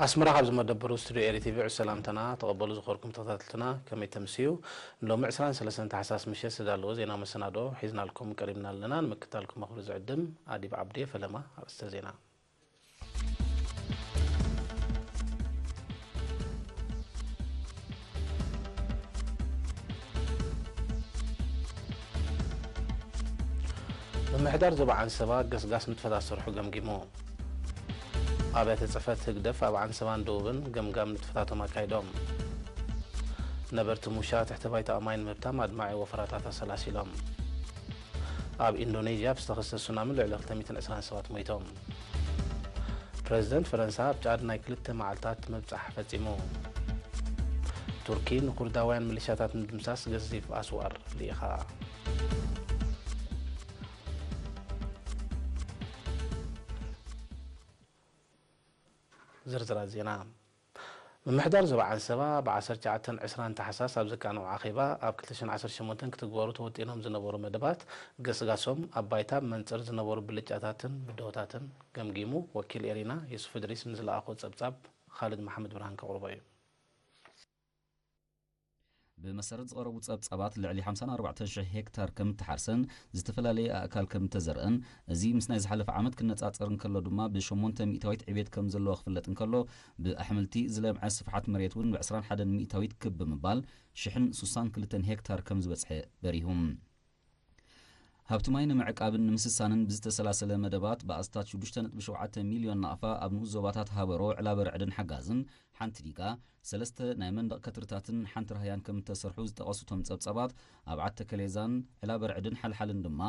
ኣስመራ ካብ ዝመደበሩ ስቱድዮ ኤሪ ቲቪ ዕስ ሰላምታና ተቐበሉ። ዝኸርኩም ተኸታተልትና ከመይ ተምስዩ? ንሎሚ ዕስራን ሰለስተን ታሕሳስ ምሸት ዝተዳለወ ዜና መሰናዶ ሒዝናልኩም ቀሪብና ኣለና። ንምክታልኩም ኣኽብር ዝዕድም ኣዲብ ዓብዴ። ፈለማ ኣርእስተ ዜና። ምምሕዳር ዞባ ዓንሰባ ገስጋስ ንጥፈታት ስርሑ ገምጊሙ። ኣብያተ ጽሕፈት ህግደፍ ኣብ ዓንሰባን ደቡብን ገምጋም ንጥፈታቶም ኣካይዶም። ነበርቲ ሙሻ ትሕተ ባይታ ኣማይ ንምብታም ኣድማዒ ወፈራታት ኣሰላሲሎም። ኣብ ኢንዶኔዥያ ብዝተኸስተ ሱናሚ ልዕሊ ክልተ ሚእትን ዕስራን ሰባት ሞይቶም። ፕረዚደንት ፈረንሳ ኣብ ጫድ ናይ ክልተ መዓልታት ምብጻሕ ፈጺሙ። ቱርኪ ንኩርዳውያን ሚሊሻታት ንምድምሳስ ገዚፍ ኣስዋር ልኢኻ። ዝርዝራት ዜና። ምምሕዳር ዞባ ዓንሰባ ብ ዓሰርተ ትሽዓተን ዕስራን ታሕሳስ ኣብ ዘቃንዖ ኣኼባ፣ ኣብ ክልተ ሽሕን ዓሰርተ ሸሞንተን ክትግበሩ ተወጢኖም ዝነበሩ መደባት ገስጋሶም ኣብ ባይታ ብመንጽር ዝነበሩ ብልጫታትን ብድሆታትን ገምጊሙ። ወኪል ኤሪና ዩሱፍ እድሪስ ንዝለኣኾ ጸብጻብ፣ ኻልድ መሓመድ ብርሃን ከቕርቦ እዩ። ብመሰረት ዝቐረቡ ጸብጻባት፣ ልዕሊ ሓምሳን ኣርባዕተን ሽሕ ሄክታር ከም እተሓርሰን ዝተፈላለየ ኣእካል ከም እተዘርአን፣ እዚ ምስ ናይ ዝሓለፈ ዓመት ክነጻጸር እንከሎ ድማ ብሸሞንተ ሚእታዊት ዕቤት ከም ዘለዎ ክፍለጥ እንከሎ፣ ብኣሕምልቲ ዝለምዐ ስፍሓት መሬት እውን ብዕስራን ሓደን ሚእታዊት ክብ ብምባል ሽሕን ሱሳን ክልተን ሄክታር ከም ዝበጽሐ በሪሁ። ሃብቲ ማይ ንምዕቃብን ንምስሳንን ብዝተሰላሰለ መደባት ብኣስታት ሽዱሽተ ነጥቢ ሸውዓተ ሚልዮን ናቕፋ ኣብ ንኡስ ዞባታት ሃበሮ፣ ዕላበርዕድን ሓጋዝን፣ ሓንቲ ዲጋ፣ ሰለስተ ናይ መንደቕ ከትርታትን ሓንቲ ራህያን ከም እተሰርሑ ዝጠቐሱ እቶም ጸብጻባት፣ ኣብ ዓዲ ተከሌዛን ዕላበርዕድን ሓልሓልን ድማ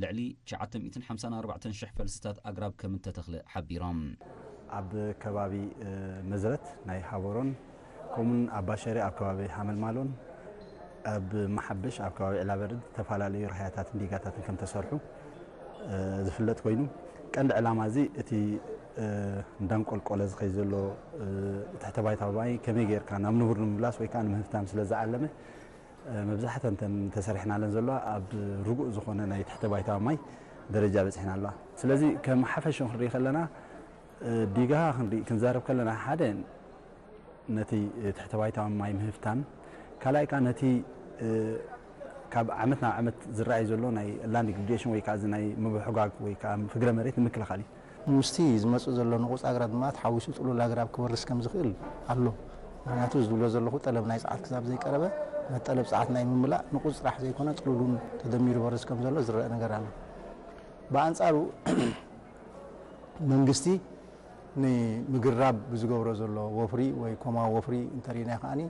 ልዕሊ ትሽዓተ ሚእትን ሓምሳን ኣርባዕተን ሽሕ ፈልስታት ኣግራብ ከም እተተኽለ ሓቢሮም። ኣብ ከባቢ፣ እ፣ መዝረት ናይ ሃበሮን፣ ከምኡውን ኣብ ባሸሪ ኣብ ከባቢ ሃመልማሎን፣ ኣብ መሓብሽ ኣብ ከባቢ ዕላበርዕድ ዝተፈላለዩ ራህያታትን ዲጋታትን ከም ተሰርሑ፣ እ፣ ዝፍለጥ ኮይኑ፣ ቀንዲ ዕላማ እዚ እቲ፣ እ፣ እንዳንቆልቆለ ዝኸይ ዘሎ፣ እ፣ ትሕተ ባይታዊ ማይ ከመይ ጌርካ ናብ ንቡር ንምምላስ ወይ ከዓ ንምህብታም ስለ ዝዓለመ፣ እ፣ መብዛሕተን እተን ተሰሪሕናለን ዘለዋ ኣብ ርጉእ ዝኾነ ናይ ትሕተ ባይታዊ ማይ ደረጃ በጺሕና ኣለዋ። ስለዚ ከም ሓፈሽኡ ክንርኢ ከለና፣ እ፣ ዲጋ ክንርኢ፣ ክንዛረብ ከለና፣ ሓደ ነቲ፣ እ፣ ትሕተ ባይታዊ ማይ ምህብታም፣ ካልኣይ ከኣ ነቲ፣ እ፣ ካብ ዓመት ናብ ዓመት ዝረኣይ ዘሎ ናይ ላንድ ዲግሬዴሽን ወይ ከኣ እዚ ናይ ምብሕጓግ ወይ ከኣ ፍግረ መሬት ንምክልኻል እዩ። ምስቲ ዝመጽእ ዘሎ ንቑጽ ኣግራብ ድማ ተሓዊሱ ጥሉል ኣግራብ ክበርስ ከም ዝኽእል ኣሎ። ምኽንያቱ ዝብሎ ዘለኹ ጠለብ ናይ ጸዓት ክሳብ ዘይቀረበ፣ ነቲ ጠለብ ጸዓት ናይ ምምላእ ንቑጽ ጥራሕ ዘይኮነ ጥሉል እውን ተደሚሩ ይበርስ ከም ዘሎ ዝረአ ነገር ኣሎ። ብኣንጻሩ መንግስቲ ንምግራብ ብዝገብሮ ዘሎ ወፍሪ ወይ ኮማዊ ወፍሪ እንተሪእናዮ ከኣኒ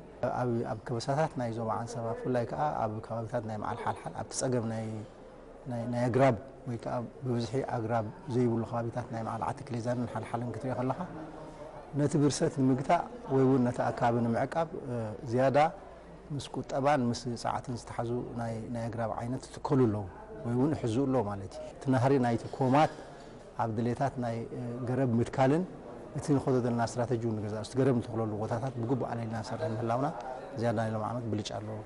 ኣብ፣ ኣብ ከበሳታት ናይ ዞባ ዓንሰባ ብፍላይ ከኣ ኣብ ከባቢታት ናይ መዓል ሓልሓል ኣብቲ ጸገም ናይ ናይ፣ ናይ ኣግራብ ወይ ከኣ ብብዝሒ ኣግራብ ዘይብሉ ከባቢታት ናይ መዓል ዓዲ ክሌዛንን ሓልሓልን ክትሪኦ ከለኻ፣ ነቲ ብርሰት ንምግታእ ወይ እውን ነቲ ኣከባቢ ንምዕቃብ፣ እ፣ ዝያዳ ምስ ቁጠባን ምስ ጸዓትን ዝተሓዙ ናይ፣ ናይ ኣግራብ ዓይነት ይትከሉ ኣለዉ ወይ እውን ይሕዙ ኣለዉ ማለት እዩ። እቲ ናህሪ ናይቲ ኮማት ኣብ ድሌታት ናይ፣ እ፣ ገረብ ምትካልን እቲ ንኸዶ ዘለና ስትራተጂ እውን ንገዛእ፣ እቲ ገረብ ንተኽለሉ ቦታታት ብግቡእ ኣለሊና ንሰርሕ ምህላውና ዝያዳ ናይ ሎም ዓመት ብልጫ ኣለዎ።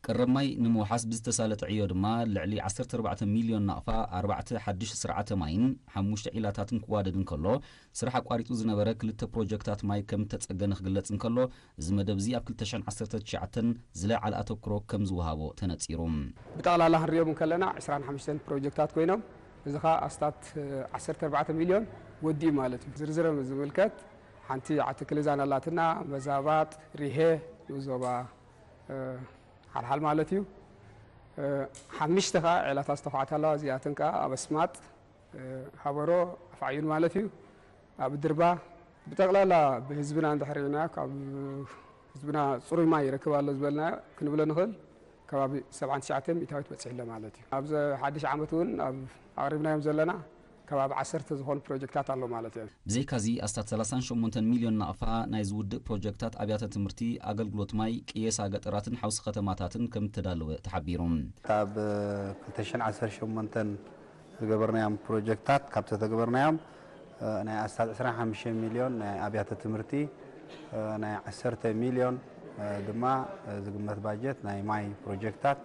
ቀረብ ማይ ንምውሓስ ብዝተሳለጠ ዕዮ ድማ ልዕሊ ዓሰርተ ኣርባዕተ ሚልዮን ናቕፋ ኣርባዕተ ሓድሽ ስርዓተ ማይን ሓሙሽተ ዒላታትን ክዋደድ እንከሎ፣ ስራሕ ኣቋሪጹ ዝነበረ ክልተ ፕሮጀክታት ማይ ከም እተጸገነ ክግለጽ እንከሎ፣ እዚ መደብ እዚ ኣብ ክልተ ሽሕን ዓሰርተ ትሽዓተን ዝለዓለ ኣተኩሮ ከም ዝወሃቦ ተነጺሩ። ብጠቕላላ ክንሪኦም እንከለና ዕስራን ሓሙሽተን ፕሮጀክታት ኮይኖም፣ እዚ ኸኣ ኣስታት ዓሰርተ ኣርባዕተ ሚልዮን ወዲኡ ማለት እዩ። ዝርዝሮም ዝምልከት ሓንቲ ዓዲ ክልዛን ኣላትና፣ መዛባጥ፣ ሪሄ፣ ንኡስ ዞባ፣ እ፣ ሓልሓል ማለት እዩ። እ፣ ሓሙሽተ ኸኣ ዒላታት ዝተዃዕታ ኣለዋ። እዚኣተን ከኣ ኣብ ኣስማጥ፣ እ፣ ሃበሮ፣ ኣፍዓዩን ማለት እዩ። ኣብ ድርባ ብጠቕላላ ብህዝብና እንድሕር ርኢናዮ፣ ካብ ህዝብና ጽሩይ ማይ ይረክብ ኣሎ ዝበልናዮ ክንብሎ ንኽእል፣ ከባቢ ሰብዓን ትሽዓተን ሚእታዊት በጺሑ ኣሎ ማለት እዩ። ኣብዚ ሓድሽ ዓመት እውን ኣብ ኣቕሪብናዮም ዘለና ከባቢ ዓሰርተ ዝኾኑ ፕሮጀክታት ኣሎ ማለት እዩ። ብዘይካዚ፣ ኣስታት ሰላሳን ሸሞንተን ሚልዮን ናቕፋ ናይዚ ውድእ ፕሮጀክታት ኣብያተ ትምህርቲ፣ ኣገልግሎት ማይ፣ ቅየሳ ገጠራትን ሓውሲ ከተማታትን ከም እተዳለወ ተሓቢሩ። ኣብ ክልተ ሽሕን ዓሰርተ ሸሞንተን ዝገበርናዮም ፕሮጀክታት፣ ካብ ተተግበርናዮም፣ እ፣ ናይ ኣስታት ዕስራን ሓሙሽተን ሚልዮን ናይ ኣብያተ ትምህርቲ፣ እ፣ ናይ ዓሰርተ ሚልዮን፣ እ፣ ድማ፣ እ፣ ዝግመት ባጀት ናይ ማይ ፕሮጀክታት፣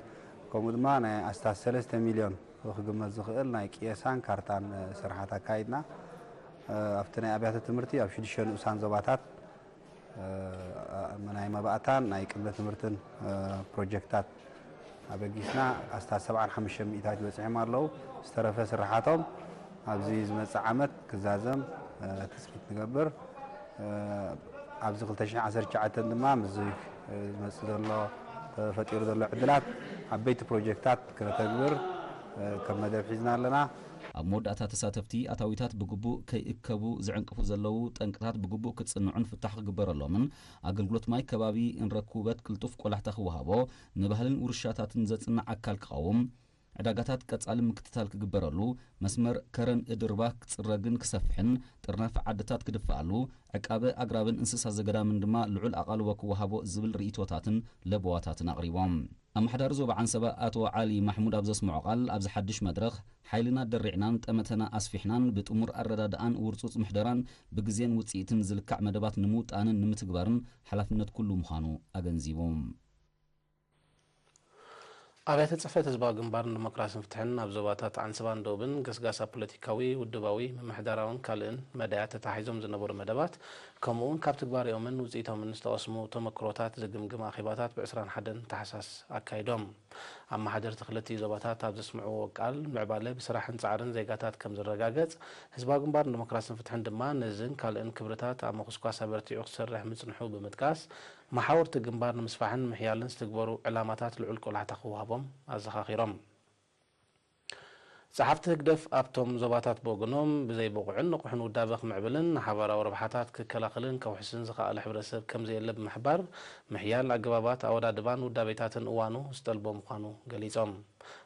ከምኡ ድማ ናይ ኣስታት ሰለስተ ሚልዮን ክግመት ዝኽእል ናይ ቅየሳን ካርታን፣ እ፣ ስራሓት ኣካይድና። እ፣ ኣብቲ ናይ ኣብያተ ትምህርቲ ኣብ ሽዱሽተ ንኡሳን ዞባታት፣ ናይ መባእታን ናይ ቅድመ ትምህርትን ፕሮጀክታት ኣበጊስና ኣስታት ሰብዓን ሓሙሽተ ሚእታዊት በፂሖም ኣለዉ። ዝተረፈ ስራሓቶም ኣብዚ ዝመፅእ ዓመት ክዛዘም ትፅቢት ንገብር። ኣብዚ ክልተ ሽሕን ዓሰርተ ትሽዓተን ድማ ምስዚ ዝመፅእ ዘሎ ተፈጢሩ ዘሎ ዕድላት ዓበይቲ ፕሮጀክታት ክነተግብር ከም መደብ ሒዝና ኣለና። ኣብ መወዳእታ ተሳተፍቲ ኣታዊታት ብግቡእ ከይእከቡ ዝዕንቅፉ ዘለዉ ጠንቅታት ብግቡእ ክጽንዑን ፍታሕ ክግበረሎምን ኣገልግሎት ማይ ከባቢ ንረክቡበት ቅልጡፍ ቆላሕታ ክወሃቦ ንባህልን ውርሻታትን ዘጽንዕ ኣካል ክቐውም ዕዳጋታት ቀጻሊ ምክትታል ክግበረሉ መስመር ከረን እድርባ ክጽረግን ክሰፍሕን ጥርናፊ ዓድታት ክድፍኣሉ ዕቃበ ኣግራብን እንስሳ ዘገዳምን ድማ ልዑል ኣቓልቦ ክወሃቦ ዝብል ርእይቶታትን ለበዋታትን ኣቕሪቦም። ኣመሓዳሪ ዞባ ዓንሰባ ኣቶ ዓሊ ማሕሙድ ኣብ ዘስምዖ ቃል ኣብዚ ሓድሽ መድረኽ ሓይልና ደሪዕናን ጠመተና ኣስፊሕናን ብጥሙር ኣረዳድኣን ውርጹጽ ምሕደራን ብግዜን ውጽኢትን ዝልካዕ መደባት ንምውጣንን ንምትግባርን ሓላፍነት ኩሉ ምዃኑ ኣገንዚቡ። ኣብያተ ጽሕፈት ህዝባዊ ግንባርን ዲሞክራስን ፍትሕን ኣብ ዞባታት ዓንሰባን ደቡብን ገስጋሳ ፖለቲካዊ፣ ውድባዊ፣ ምምሕዳራውን ካልእን መዳያት ተታሒዞም ዝነበሩ መደባት ከምኡውን ካብ ትግባሬኦምን ውጽኢቶምን ዝተቐስሙ ተመክሮታት ዝግምግም ኣኼባታት ብዕስራን ሓደን ታሕሳስ ኣካይዶም። ኣመሓደርቲ ክልቲኡ ዞባታት ኣብ ዘስምዕዎ ቃል፣ ምዕባለ ብስራሕን ጻዕርን ዜጋታት ከም ዝረጋገጽ፣ ህዝባዊ ግንባር ንዲሞክራስን ፍትሕን ድማ ነዝን ካልእን ክብርታት ኣብ ምኹስኳስ ኣበርቲዑ ክሰርሕ ምጽንሑ ብምጥቃስ፣ መሓውርቲ ግንባር ንምስፋሕን ምሕያልን ዝትግበሩ ዕላማታት ልዑል ቆላሕታ ክወሃቦም ኣዘኻኺሮም። ጸሓፍቲ ህግደፍ ኣብቶም ዞባታት ብወገኖም፣ ብዘይ ብቑዕን ንቑሕን ውዳበ ክምዕብልን ንሓባራዊ ረብሓታት ክከላኸልን ከውሕስን ዝኸኣለ ሕብረተሰብ ከም ዘየለ ብምሕባር፣ ምሕያል ኣገባባት ኣወዳድባን ውዳቤታትን እዋኑ ዝጠልቦ ምዃኑ ገሊጾም።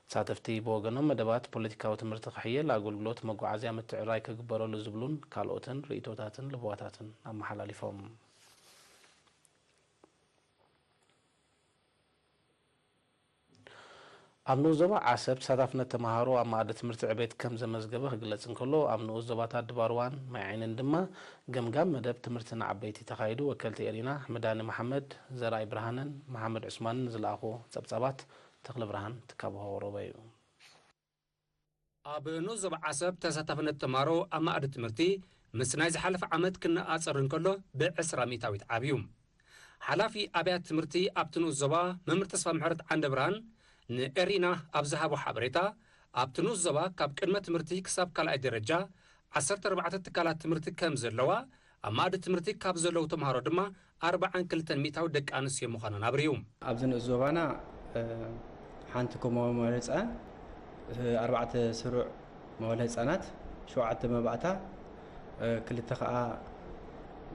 ተሳተፍቲ ብወገኖም፣ መደባት ፖለቲካዊ ትምህርቲ ክሕየል፣ ኣገልግሎት መጓዓዝያ ምትዕርራይ ክግበረሉ ዝብሉን ካልኦትን ርእይቶታትን ልበዋታትን ኣመሓላሊፎም። ኣብ ንኡስ ዞባ ዓሰብ ተሳታፍነት ተምሃሮ ኣብ መኣዲ ትምህርቲ ዕቤት ከም ዘመዝገበ ክግለጽ እንከሎ፣ ኣብ ንኡስ ዞባታት ድባርዋን ማይ ዓይንን ድማ ገምጋም መደብ ትምህርቲ ንዓበይቲ ተኻይዱ። ወከልቲ ኤሪና ኣሕመዳኒ መሓመድ፣ ዘርኣይ ብርሃነን መሓመድ ዑስማንን ዝለኣኽዎ ጸብጻባት ተኽለ ብርሃን ትካቦ ሃወሮባ እዩ። ኣብ ንኡስ ዞባ ዓሰብ ተሳታፍነት ተምሃሮ ኣብ መኣዲ ትምህርቲ ምስ ናይ ዝሓለፈ ዓመት ክነኣጸር እንከሎ ብዕስራ ሚእታዊት ዓብዩ። ሓላፊ ኣብያተ ትምህርቲ ኣብቲ ንኡስ ዞባ መምህር ተስፋ ምሕረት ዓንደ ብርሃን ንኤሪና ኣብ ዝሃቦ ሓበሬታ፣ ኣብቲ ንኡስ ዞባ ካብ ቅድመ ትምህርቲ ክሳብ ካልኣይ ደረጃ ዓሰርተ ኣርባዕተ ትካላት ትምህርቲ ከም ዘለዋ፣ ኣብ መኣዲ ትምህርቲ ካብ ዘለዉ ተምሃሮ ድማ ኣርብዓን ክልተን ሚእታዊ ደቂ ኣንስትዮ ምዃነን ኣብርዩ። ኣብዚ ንኡስ ዞባና፣ እ፣ ሓንቲ ኮማዊ መዋለ ህጻን፣ እ፣ ኣርባዕተ ስሩዕ መዋለ ህጻናት፣ ሸውዓተ መባእታ፣ እ፣ ክልተ ከኣ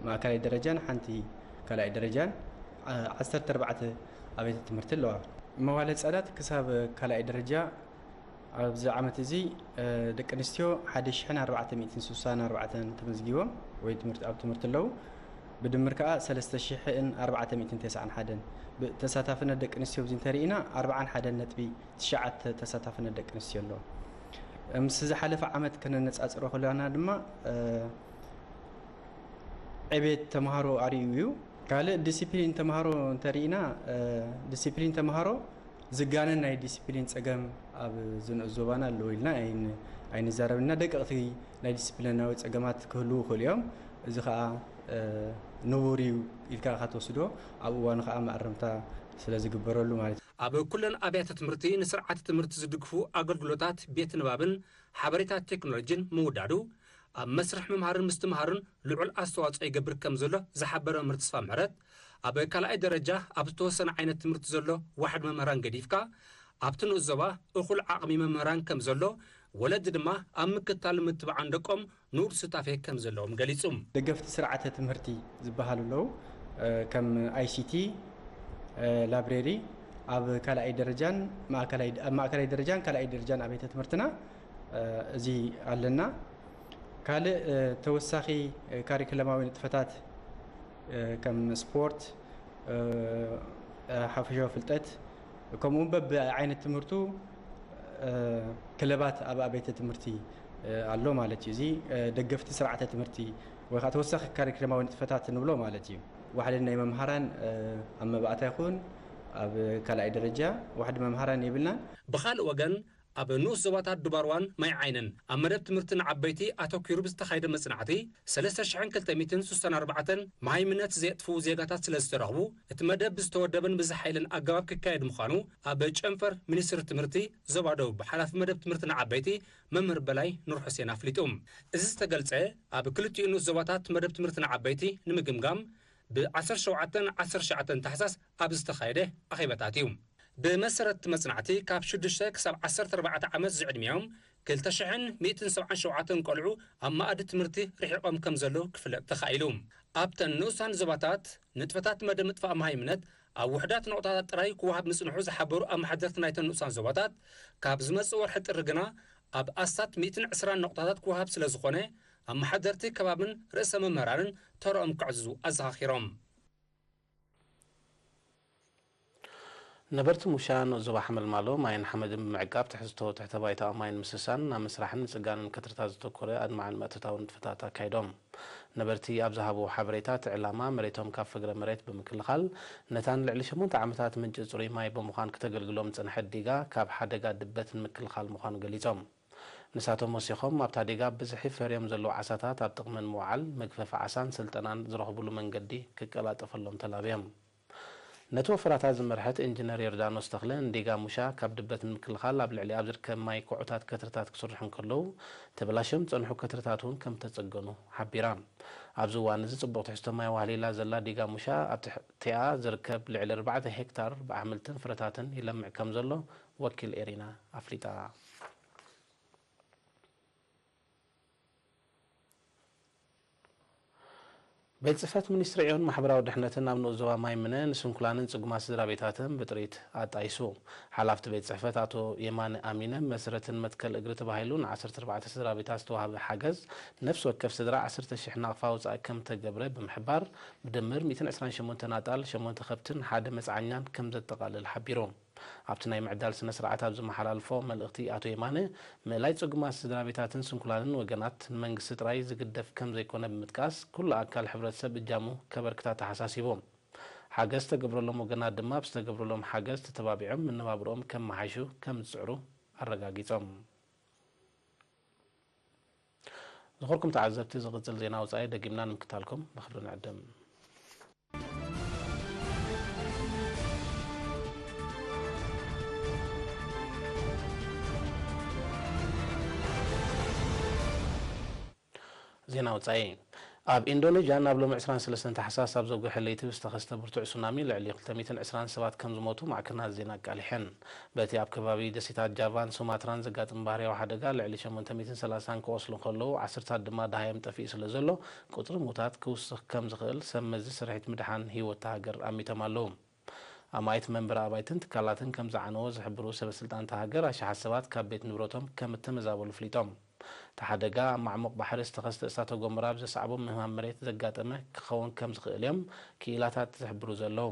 ማእከላይ ደረጃን ሓንቲ ካልኣይ ደረጃን፣ ዓ-፣ ዓሰርተ ኣርባዕተ ኣብያተ ትምህርቲ ኣለዋ። መዋለ ህጻናት ክሳብ ካልኣይ ደረጃ ኣብዚ ዓመት እዚ፣ እ፣ ደቂ ኣንስትዮ ሓደ ሽሕን ኣርባዕተ ሚእትን ስሳን ኣርባዕተን ተመዝጊቦም ወይ ትምህርቲ፣ ኣብ ትምህርቲ ኣለዉ። ብድምር ከኣ ሰለስተ ሽሕን ኣርባዕተ ሚእትን ተስዓን ሓደን። ብ-፣ ተሳታፍነት ደቂ ኣንስትዮ ኣብዚ እንተርኢና ኣርብዓን ሓደን ነጥቢ ትሽዓተ ተሳታፍነት ደቂ ኣንስትዮ ኣለዎ። ምስ ዝሓለፈ ዓመት ከነነጻጽሮ ከለና ድማ፣ እ፣ ዕቤት ተምሃሮ ኣርእዩ እዩ። ካልእ ዲሲፕሊን ተምሃሮ እንተርኢና፣ እ፣ ዲሲፕሊን ተምሃሮ ዝጋነን ናይ ዲሲፕሊን ጸገም ኣብ ዝንኡስ ዞባና ኣለዎ ኢልና ኣይን-፣ ኣይንዛረብን ኢና። ደቀቕቲ ናይ ዲሲፕሊናዊ ጸገማት ክህልዉ ይኽእሉ እዮም። እዚ ኸኣ፣ እ፣ ንቡር እዩ ኢልካ ኢኻ ትወስዶ። ኣብ እዋኑ ኸኣ መኣረምታ ስለ ዝግበረሉ ማለት እዩ። ኣብ ኩለን ኣብያተ ትምህርቲ ንስርዓተ ትምህርቲ ዝድግፉ ኣገልግሎታት ቤት ንባብን ሓበሬታ ቴክኖሎጂን ምውዳዱ፣ ኣብ መስርሕ ምምሃርን ምስትምሃርን ልዑል ኣስተዋጽኦ ይገብር ከም ዘሎ ዝሓበረ መምህር ተስፋ ምሕረት፣ ኣብ ካልኣይ ደረጃ ኣብ ዝተወሰነ ዓይነት ትምህርቲ ዘሎ ዋሕዲ መምህራን ገዲፍካ፣ ኣብቲ ንኡስ ዞባ እኹል ዓቕሚ መምህራን ከም ዘሎ፣ ወለዲ ድማ ኣብ ምክትታልን ምትብዓን ደቆም ንኡድ ሱታፌ ከም ዘለዎም ገሊጹ። ደገፍቲ ስርዓተ ትምህርቲ ዝበሃሉ ኣለዉ። እ፣ ከም ኣይ ሲ ቲ፣ እ፣ ላይብሬሪ፣ ኣብ ካልኣይ ደረጃን ማእከላይ፣ ኣብ ማእከላይ ደረጃን ካልኣይ ደረጃን ኣብያተ ትምህርትና፣ እ፣ እዚ ኣለና። ካልእ፣ እ፣ ተወሳኺ፣ እ፣ ካሪክለማዊ ንጥፈታት፣ እ፣ ከም ስፖርት፣ እ፣ እ፣ ሓፈሻዊ ፍልጠት፣ ከምኡ እውን በብዓይነት ትምህርቱ፣ እ፣ ክለባት ኣብ ኣብያተ ትምህርቲ፣ እ፣ ኣሎ ማለት እዩ። እዚ፣ እ፣ ደገፍቲ ስርዓተ ትምህርቲ ወይ ከዓ ተወሳኺ ካሪክለማዊ ንጥፈታት ንብሎ ማለት እዩ። ዋሕዲ ናይ መምሃራን፣ እ፣ ኣብ መባእታ ይኹን ኣብ ካልኣይ ደረጃ ዋሕዲ መምሃራን የብልናን። ብኻልእ ወገን፣ ኣብ ንኡስ ዞባታት ዱባርዋን ማይ ዓይንን ኣብ መደብ ትምህርቲ ንዓበይቲ ኣተኲሩ ብዝተኻየደ መጽናዕቲ፣ ሰለስተ ሽሕን ክልተ ሚእትን ስሳን ኣርባዕተን መሃይምነት ዘየጥፍኡ ዜጋታት ስለ ዝተረኽቡ፣ እቲ መደብ ብዝተወደበን ብዝሓይልን ኣገባብ ክካየድ ምዃኑ ኣብ ጨንፈር ሚኒስትሪ ትምህርቲ ዞባ ደቡብ ሓላፊ መደብ ትምህርቲ ንዓበይቲ መምህር በላይ ኑር ሑሴን ኣፍሊጡ። እዚ ዝተገልጸ፣ ኣብ ክልቲኡ ንኡስ ዞባታት መደብ ትምህርቲ ንዓበይቲ ንምግምጋም ብ ዓሰርተ ሸውዓተን ዓሰርተ ትሽዓተን ታሕሳስ ኣብ ዝተኻየደ ኣኼባታት እዩ። ብመሰረት እቲ መጽናዕቲ፣ ካብ ሽዱሽተ ክሳብ ዓሰርተ ኣርባዕተ ዓመት ዝዕድሚኦም ክልተ ሽሕን ሚእትን ሰብዓን ሸውዓተን ቆልዑ ኣብ መኣዲ ትምህርቲ ርሒቖም ከም ዘለዉ ክፍለጥ ተኻኢሉ። ኣብተን ንኡሳን ዞባታት፣ ንጥፈታት መደብ ምጥፋእ መሃይምነት ኣብ ውሑዳት ነቑጣታት ጥራይ ክወሃብ ምጽንሑ ዝሓበሩ ኣመሓደርቲ ናይተን ንኡሳን ዞባታት፣ ካብ ዝመጽእ ወርሒ ጥሪ ግና ኣብ ኣስታት ሚእትን ዕስራን ነቑጣታት ክወሃብ ስለ ዝኾነ፣ ኣመሓደርቲ ከባብን ርእሰ መምህራንን ተረኦም ከዕዝዙ ኣዘኻኺሮም። ነበርቲ ሙሻ ንኡስ ዞባ ሓመልማሎ ማይን ሓመድን ብምዕቃብ ትሕዝቶ ትሕተ ባይታዊ ማይ ንምስሳን ናብ ምስራሕን ምጽጋንን ከትርታት ዘተኮረ ኣድማዕን ምእቶታዊ ንጥፈታት ኣካይዶም። ነበርቲ ኣብ ዝሃብዎ ሓበሬታ፣ እቲ ዕላማ መሬቶም ካብ ፍግረ መሬት ብምክልኻል ነታን ልዕሊ ሸሞንተ ዓመታት ምንጪ ጽሩይ ማይ ብምዃን ክተገልግሎም ዝጸንሐት ዲጋ ካብ ሓደጋ ድበት ንምክልኻል ምዃኑ ገሊጾም። ንሳቶም ወሲኾም፣ ኣብታ ዲጋ ብዝሒ ፈርዮም ዘለዉ ዓሳታት ኣብ ጥቕሚ ንምውዓል፣ መግፈፊ ዓሳን ስልጠናን ዝረኽብሉ መንገዲ ክቀላጠፈሎም ተላብዮም። ነቲ ወፈራታት ዝመርሐት ኢንጂነር ዮርዳኖስ ተኽለ፣ ንዲጋ ሙሻ ካብ ድበት ንምክልኻል ኣብ ልዕሊ ኣብ ዝርከብ ማይ ኩዕታት ከትርታት ክስርሑ እንከለዉ፣ ተበላሽዮም ዝጸንሑ ከትርታት እውን ከም ተጸገኑ ሓቢራ። ኣብዚ እዋን እዚ ጽቡቕ ትሕዝቶ ማይ ዋህሊላ ዘላ ዲጋ ሙሻ፣ ኣብ ትሕቲኣ ዝርከብ ልዕሊ ኣርባዕተ ሄክታር ብኣሕምልትን ፍረታትን ይለምዕ ከም ዘሎ ወኪል ኤሪና ኣፍሊጣ። ቤት ጽሕፈት ሚኒስትሪ ዕዮን ማሕበራዊ ድሕነትን ኣብ ንኡስ ዞባ ማይምነ ንስንኩላንን ጽጉማት ስድራ ቤታትን ብጥሪት ኣጣይሱ። ሓላፍቲ ቤት ጽሕፈት ኣቶ የማነ ኣሚነ፣ መስረትን መትከል እግሪ ተባሂሉ ን ዓሰርተ ኣርባዕተ ስድራ ቤታት ዝተዋህበ ሓገዝ፣ ነፍሲ ወከፍ ስድራ ዓሰርተ ሽሕ ናቕፋ ወጻኢ ከም ተገብረ ብምሕባር፣ ብድምር ሚእትን ዕስራን ሸሞንተ ኣጣል፣ ሸሞንተ ከብትን ሓደ መጽዓኛን ከም ዘጠቓልል ሓቢሩ። ኣብቲ ናይ ምዕዳል ስነ ስርዓት ኣብ ዝመሓላልፎ መልእኽቲ ኣቶ የማነ፣ ምእላይ ጽጉማት ስድራ ቤታትን ስንኩላንን ወገናት ንመንግስቲ ጥራይ ዝግደፍ ከም ዘይኮነ ብምጥቃስ፣ ኩሉ ኣካል ሕብረተሰብ እጃሙ ከበርክት ኣተሓሳሲቡ። ሓገዝ ዝተገብረሎም ወገናት ድማ ኣብ ዝተገብረሎም ሓገዝ ተተባቢዖም መነባብርኦም ከመሓይሹ ከም ዝጽዕሩ ኣረጋጊጾም። ዝኸበርኩም ተዓዘብቲ፣ ዝቕጽል ዜና ወጻኢ ደጊምና ንምክታልኩም ብኽብሪ ንዕድም። ዜና ወጻኢ። ኣብ ኢንዶኔዥያ ናብ ሎሚ ዕስራን ሰለስተን ታሕሳስ ኣብ ዘጉሐ ለይቲ ብዝተኸስተ ብርቱዕ ሱናሚ ልዕሊ ክልተ ሚእትን ዕስራን ሰባት ከም ዝሞቱ ማዕከናት ዜና ኣቃሊሐን። በቲ ኣብ ከባቢ ደሴታት ጃቫን ሱማትራን ዘጋጥም ባህርያዊ ሓደጋ ልዕሊ ሸሞንተ ሚእትን ሰላሳን ክቖስሉ እንከለዉ፣ ዓሰርታት ድማ ደሃዮም ጠፊኡ ስለ ዘሎ፣ ቁጽሪ ምዉታት ክውስኽ ከም ዝኽእል ሰብ መዚ ስርሒት ምድሓን ህይወት እታ ሃገር ኣሚቶም ኣለዉ። ኣማኢት መንበሪ ኣባይትን ትካላትን ከም ዝዓነወ ዝሕብሩ ሰበ ስልጣን እታ ሃገር፣ ኣሽሓት ሰባት ካብ ቤት ንብረቶም ከም እተመዛበሉ ኣፍሊጦም። እቲ ሓደጋ ኣብ ማዕሙቕ ባሕሪ ዝተኸስተ እሳተ ጎመራ ብዘስዓቦ ምህማም መሬት ዘጋጠመ ክኸውን ከም ዝኽእል እዮም ክኢላታት ዝሕብሩ ዘለዉ።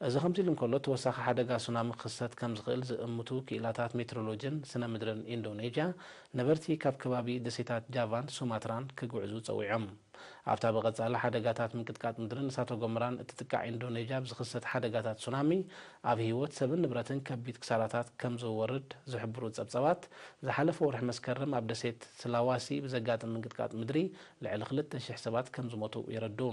እዚ ከምዚ ኢሉ እንከሎ፣ ተወሳኺ ሓደጋ ሱናሚ ክኽሰት ከም ዝኽእል ዝእምቱ ክኢላታት ሜትሮሎጅን ስነ ምድርን ኢንዶኔዥያ፣ ነበርቲ ካብ ከባቢ ደሴታት ጃቫን ሱማትራን ክግዕዙ ጸዊዖም። ኣብታ ብቐጻሊ ሓደጋታት ምንቅጥቃጥ ምድርን እሳተ ጎመራን እትጥቃዕ ኢንዶኔዥያ፣ ብዝኽሰት ሓደጋታት ሱናሚ ኣብ ህይወት ሰብን ንብረትን ከቢድ ክሳራታት ከም ዝወርድ ዝሕብሩ ጸብጻባት፣ ዝሓለፈ ወርሒ መስከረም ኣብ ደሴት ስላዋሲ ብዘጋጥም ምንቅጥቃጥ ምድሪ ልዕሊ ክልተ ሽሕ ሰባት ከም ዝሞቱ የረድኡ።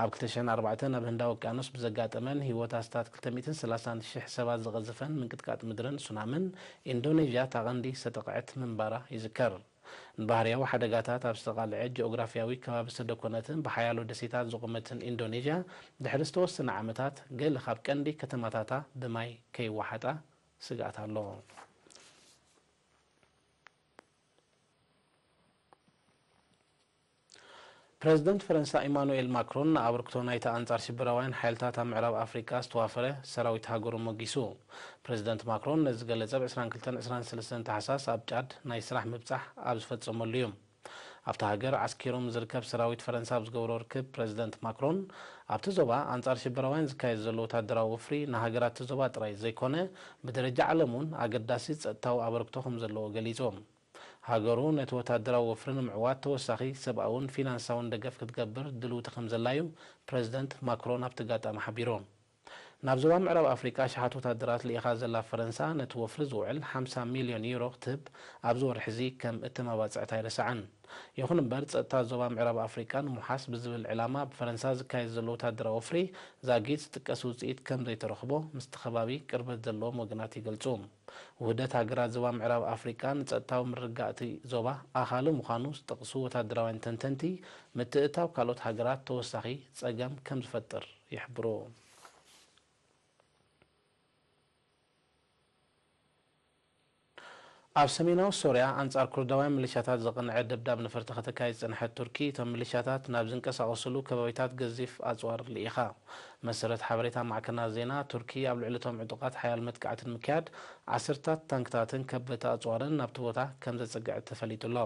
ኣብ ክልተ ሽሕን ኣርባዕተን ኣብ ህንዳዊ ውቅያኖስ ብዘጋጠመን ህይወት ኣስታት ክልተ ሚእትን ሰላሳን ሽሕ ሰባት ዝቐዘፈን ምንቅጥቃጥ ምድርን ሱናምን፣ ኢንዶኔዥያ እታ ቀንዲ ዝተጠቕዐት ምንባራ ይዝከር። ንባህርያዊ ሓደጋታት ኣብ ዝተቓልዐ ጂኦግራፍያዊ ከባቢ ዝተደኮነትን ብሓያሎ ደሴታት ዝቖመትን ኢንዶኔዥያ፣ ድሕሪ ዝተወሰነ ዓመታት ገለ ካብ ቀንዲ ከተማታታ ብማይ ከይወሓጣ ስግኣት ኣሎ። ፕረዚደንት ፈረንሳ ኢማኑኤል ማክሮን ንኣበርክቶ ናይቲ ኣንጻር ሽበራውያን ሓይልታት ኣብ ምዕራብ ኣፍሪቃ ዝተዋፈረ ሰራዊት ሃገሩ ሞጊሱ። ፕረዚደንት ማክሮን ነዚ ዝገለጸ ብ ዕስራን ክልተን ዕስራን ሰለስተን ታሕሳስ ኣብ ጫድ ናይ ስራሕ ምብጻሕ ኣብ ዝፈጸመሉ እዩ። ኣብታ ሃገር ዓስኪሩ ምስ ዝርከብ ሰራዊት ፈረንሳ ኣብ ዝገበሮ ርክብ፣ ፕረዚደንት ማክሮን፣ ኣብቲ ዞባ ኣንጻር ሽበራውያን ዝካየድ ዘሎ ወታደራዊ ወፍሪ ንሃገራት እቲ ዞባ ጥራይ ዘይኮነ፣ ብደረጃ ዓለም እውን ኣገዳሲ ጸጥታዊ ኣበርክቶ ከም ዘለዎ ገሊጹ። ሃገሩ ነቲ ወታደራዊ ወፍሪ ንምዕዋት ተወሳኺ ሰብኣውን ፊናንሳውን ደገፍ ክትገብር ድልውቲ ከም ዘላ እዩ ፕረዚደንት ማክሮን ኣብቲ ኣጋጣሚ ሓቢሩ። ናብ ዞባ ምዕራብ ኣፍሪቃ ኣሽሓት ወታደራት ልኢኻ ዘላ ፈረንሳ፣ ነቲ ወፍሪ ዝውዕል ሓምሳ ሚልዮን ዩሮ ክትህብ ኣብዚ ወርሒ እዚ ከም እተመባጽዐት ኣይረስዓን። ይኹን እምበር፣ ጸጥታ ዞባ ምዕራብ ኣፍሪቃ ንምውሓስ ብዝብል ዕላማ ብፈረንሳ ዝካየድ ዘሎ ወታደራዊ ወፍሪ ዛጊት ዝጥቀስ ውጽኢት ከም ዘይተረኽቦ ምስቲ ከባቢ ቅርበት ዘለዎም ወገናት ይገልጹ። ውህደት ሃገራት ዞባ ምዕራብ ኣፍሪቃ ንጸጥታዊ ምርግጋእቲ ዞባ ኣኻሊ ምዃኑ ዝጠቕሱ ወታደራውያን ተንተንቲ፣ ምትእትታው ካልኦት ሃገራት ተወሳኺ ጸገም ከም ዝፈጥር ይሕብሩ። ኣብ ሰሜናዊ ሶርያ ኣንጻር ኩርዳውያን ሚሊሻታት ዘቕንዐ ደብዳብ ነፈርቲ ከተካይድ ዝጸንሐት ቱርኪ፣ እቶም ሚሊሻታት ናብ ዝንቀሳቐስሉ ከባቢታት ገዚፍ ኣጽዋር ልኢኻ። መሰረት ሓበሬታ ማዕከናት ዜና፣ ቱርኪ ኣብ ልዕሊ እቶም ዕጡቓት ሓያል መጥቃዕቲ ንምክያድ ዓሰርታት ታንክታትን ከበድቲ ኣጽዋርን ናብቲ ቦታ ከም ዘጸግዐት ተፈሊጡ ኣሎ።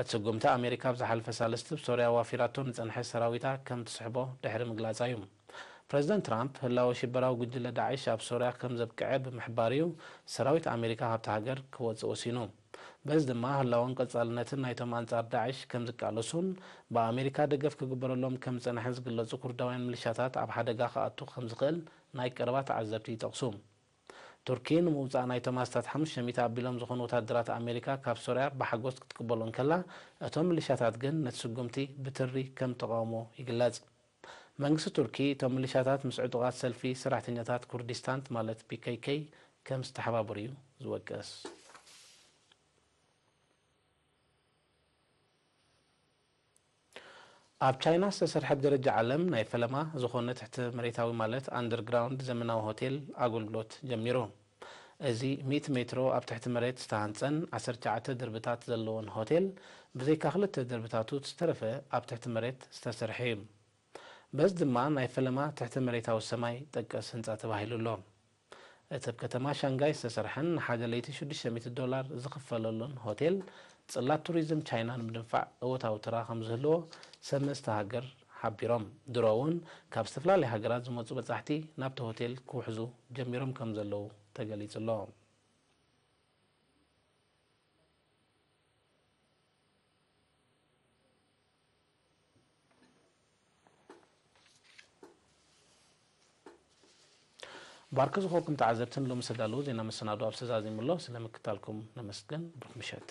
እቲ ስጉምቲ፣ ኣሜሪካ ኣብ ዝሓለፈ ሳልስቲ ኣብ ሶርያ ዋፊራቶ ንጸንሐ ሰራዊታ ከም ትስሕቦ ድሕሪ ምግላጻ እዩ። ፕረዚደንት ትራምፕ፣ ህላወ ሽበራዊ ጉጅለ ዳዕሽ ኣብ ሶርያ ከም ዘብቅዐ ብምሕባር እዩ ሰራዊት ኣሜሪካ ካብታ ሃገር ክወጽእ ወሲኑ። በዚ ድማ፣ ህላወን ቀጻልነትን ናይቶም ኣንጻር ዳዕሽ ከም ዝቃለሱን ብኣሜሪካ ደገፍ ክግበረሎም ከም ዝጸንሐን ዝግለጹ ኩርዳውያን ሚሊሻታት ኣብ ሓደጋ ክኣቱ ከም ዝኽእል ናይ ቀረባ ተዓዘብቲ ይጠቕሱ። ቱርኪ፣ ንምውጻእ ናይቶም ኣስታት ሓሙሽተ ሚእቲ ኣቢሎም ዝኾኑ ወታደራት ኣሜሪካ ካብ ሶርያ ብሓጎስ ክትቅበሎ እንከላ፣ እቶም ሚሊሻታት ግን ነቲ ስጉምቲ ብትሪ ከም ተቓውሞ ይግለጽ። መንግስቲ ቱርኪ፣ እቶም ሚሊሻታት ምስ ዕጡቓት ሰልፊ ሰራሕተኛታት ኩርዲስታን፣ ማለት ፒ ኬ ኬ፣ ከም ዝተሓባበሩ እዩ ዝወቅስ። ኣብ ቻይና ዝተሰርሐ ብደረጃ ዓለም ናይ ፈለማ ዝኾነ ትሕቲ መሬታዊ፣ ማለት ኣንደርግራውንድ፣ ዘመናዊ ሆቴል ኣገልግሎት ጀሚሩ። እዚ ሚእቲ ሜትሮ ኣብ ትሕቲ መሬት ዝተሃንጸን ዓሰርተ ትሽዓተ ደርብታት ዘለዎን ሆቴል፣ ብዘይካ ክልተ ደርብታቱ፣ እቲ ዝተረፈ ኣብ ትሕቲ መሬት ዝተሰርሐ እዩ። በዚ ድማ ናይ ፈለማ ትሕቲ መሬታዊ ሰማይ ጠቀስ ህንጻ ተባሂሉ ኣሎ። እቲ ኣብ ከተማ ሻንጋይ ዝተሰርሐን ንሓደ ለይቲ ሽዱሽተ ሚእቲ ዶላር ዝኽፈለሉን ሆቴል፣ ጽላት ቱሪዝም ቻይና ንምድንፋዕ እወታዊ ተራ ከም ዝህልዎ ሰብ መስተ ሃገር ሓቢሮም። ድሮ እውን ካብ ዝተፈላለያ ሃገራት ዝመጹ በጻሕቲ ናብቲ ሆቴል ክውሕዙ ጀሚሮም ከም ዘለዉ ተገሊጹ ኣሎ። ባርክ ዝኾንኩም ተዓዘብትን ሎሚ ዝተዳለዉ ዜና መሰናዶ ኣብ ዝተዛዚሙ ኣሎ። ስለ ምክታልኩም ነመስግን። ብሩኽ ምሸት።